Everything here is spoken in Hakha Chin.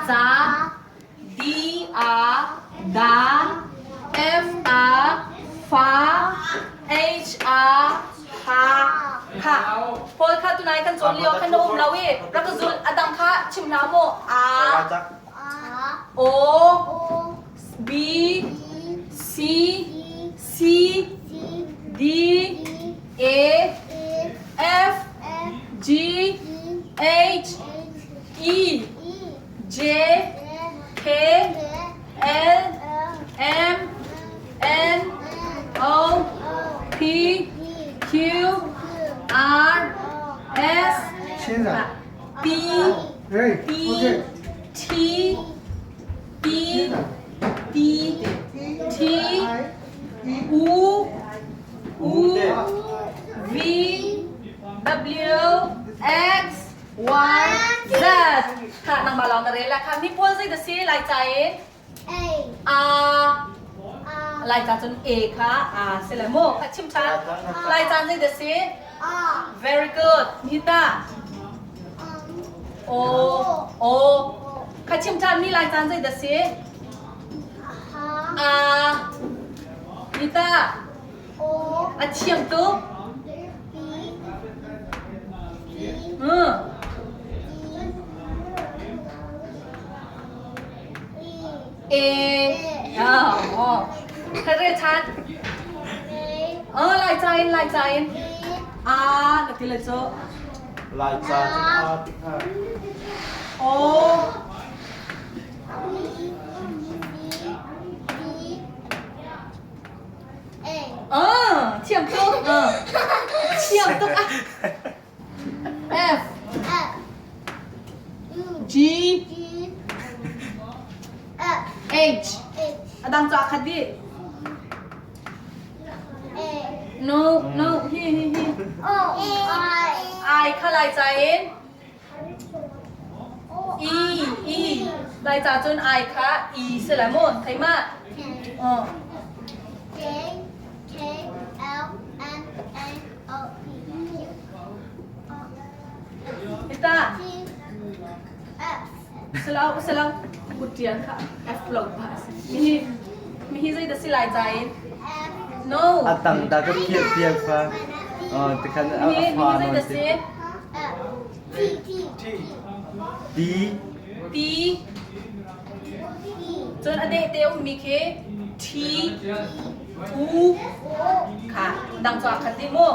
Ca D A da F A fa H A ha kha Paul kha tunai kan cawn lio khan na um lo i rak ka zul a dang kha chim hlah mu A O B C C D A F G H E J K L M N O P Q R S P P T P P T U U V W X Y Z kha nangmah lawng na rel la kha mi pawl zei dah si lai ca in A lai ca cun A kha A si le mu kha chim than lai ca zei dah si very good ni ta O O kha chim than mi lai caan zei dah si A ni ta A thiam tuk. E. Oh. Kha re chan. Oh, lai ca in, lai ca in. A na ti le cu. Lai ca cu a ti kha. O. Thiam tuk. Thiam tuk ah. F G H A dang cu a khat dih. No, no, hi hi hi. I kha lai ca in E E Lai ca cun I kha E si lai mu thei ma? Oh. J K L M N O P Q R Ita. T F Salau salau kuttian kha F lo pa si. Mihi mihi zei dah si lai ca in? F No. A tang da ka piak piak fa. Oh, tikhan a Mihi fa mihi zei non dah ti. si? F T T T T cun a deh te ummi khi T U kha dang cu aa khat dih mu.